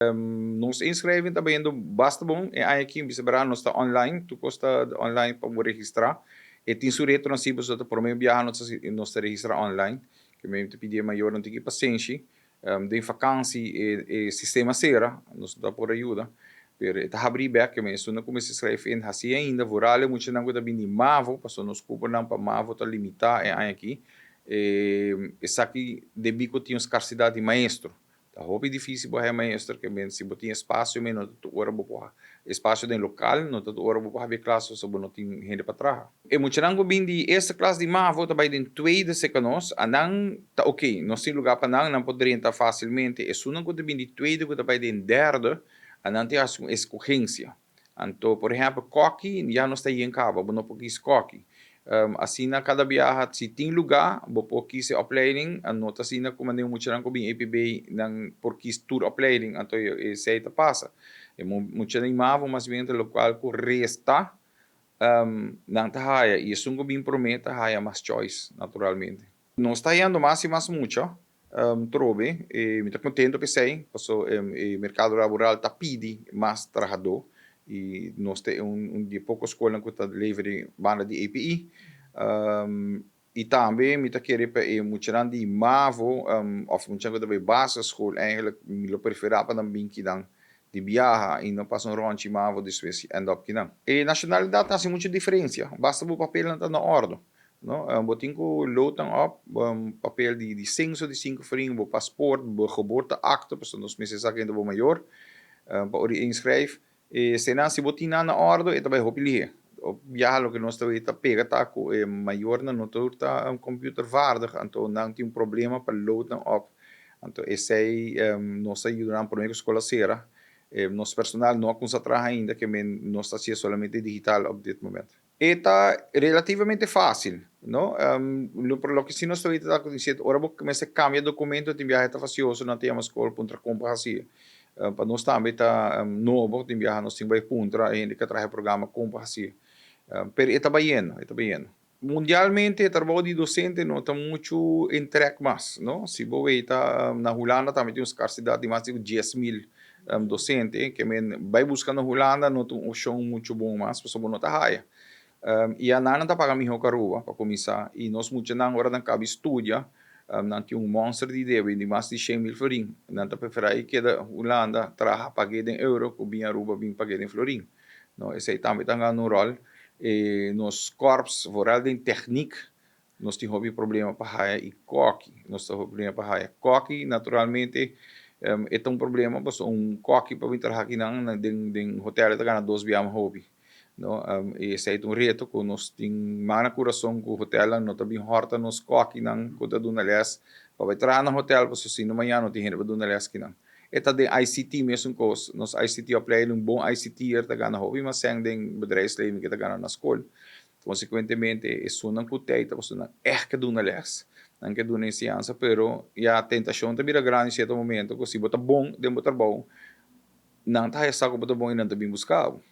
Nos inschrijving ta bayendo basta bon. E aña aki bisa bera nos ta online, tur kos ta online pa bo registrá. E tin su retonan si pasobra ta promé biaha nos ta registrá online. Ke mi ta pidi e mayornan tiki pasenshi. Den vakansi e sistema sera, nos no ta por a yuda. Pero e ta habrí bèk, ke mi esun a kuminsá skrijf in hasi ainda. Vooral e muchanan ku ta bini di mavo, pasobra nos kuponan pa mavo ta limitá e aña aki. Esaki debí ku tin un skarsidat di maestro. Ta hopi difícil bo haya maestro ke men si bo tin espacio men no ta tur ora bo por espacio den local no ta tur ora bo por habia klas pasobra bo no tin hende pa traha. E muchanan ku bin di eerste klas di mavo ta bai den tweede serka nos, anan ta ok, nos tin lugar pa nan, nan por drenta fácilmente. Esunnan ku ta bin di tweede ku ta bai den derde, anan tin hasi un escogencia. Anto, por ehèmpel, kòki ya nos ta yen kaba, bo no por kis kòki. Asina kada biaha si tin lugá bo por kis e opleiding, no ta asina ku manera muchanan ku bin EPB nan por kis tur opleiding, anto esei ta pasa. E muchanan mavo mas bien ta lokual ku resta nan ta haya i esun ku bin promé ta haya mas choice naturalmente. Nos ta hayando mas i mas mucha trobe i mi ta contento p'esei paso e mercado laboral ta pidi mas trahadó i nos ta un di e poko skolnan ku ta leveri banda di API. I tambe mi ta kere pa e muchanan di mavo òf muchanan ku ta bai basisschool eigenlijk mi lo preferá pa nan bin kinan di biaha i no pasa un rònchi mavo despues end up kinan. E nashonalidat ta hasi muchu diferensia, basta bo papelnan ta na òrdu. No, bo tin ku load nan op, papel di censo di sinku florin, bo paspoort, bo geboorteakte, pasobra nos mester sa ken ta bo mayor, pa ora di inschrijf. E eseinan si bo tin nan na ordo e ta bai hopi lihe. Op biaha loke nos ta wei ta pega ta ku e mayornan no tur ta computervaardig, anto nan tin un problema pa load nan op. Anto esei nos ta yuda nan prome ku skol a sera. Nos personal no a kumsa traha ainda, ke men nos ta hasié solamente digital op dit moment. E ta relativamente fácil, no? Loke si nos ta weta ta ku si ora bo mester kambia dokumento tin biaha e ta fasioso, nan ta yama skol puntra kon pa hasié. Pa nos tambe ta nobo, tin biaha nos tin bai puntra e hende ku a traha e programa kon pa hasié. Pero e ta bayendo, e ta bayendo. Mundialmente e trabou di dosente no ta muchu in trek mas, no? Si bo weta na Hulanda tambe tin un skarsidat di mas di 10,000 dosente, ke men bai buska na Hulanda no ta un opshon muchu bon mas pasobra bo no ta haya. I anan nan ta paga mihó ku Aruba pa kuminsá i nos muchanan ora nan kabi studia nan tin un monster di debe di mas di 100,000 florin. Nan ta preferá i keda Hulanda traha pag'é den euro ku bin Aruba bin pag'é den florin. No, esei tambe ta gana un ròl. E nos kòrps, vooral den tèknik, nos tin hopi problema pa haya i kòki. Nos ta hopi problema pa haya kòki. Naturalmente e ta un problema pasobra un kòki pa bin traha akinan na den den hotèl e ta gana dos biaha mas hopi. No, i esei ta un reto ku nos tin man na kurason ku hotèlnan no ta bin hòrta nos kòkinan ku ta duna lès pa bai traha na hotèl pasobra si no mañana no tin hende pa duna lès akinan. E ta den ICT mesun kos. Nos ICT opleiding, un bon ICT'er ta gana hopi mas sèn den bedrijfsleven ke ta gana na skol. Konsekuentemente esunnan ku tei ta pasobra nan ègt ke duna lès, nan ke duna enseñansa, pero ya tentashon ta bira grandi sierto momento ku si bo ta bon den bo trabou, nan ta haya sa ku bo ta bon i nan ta bin buska bo.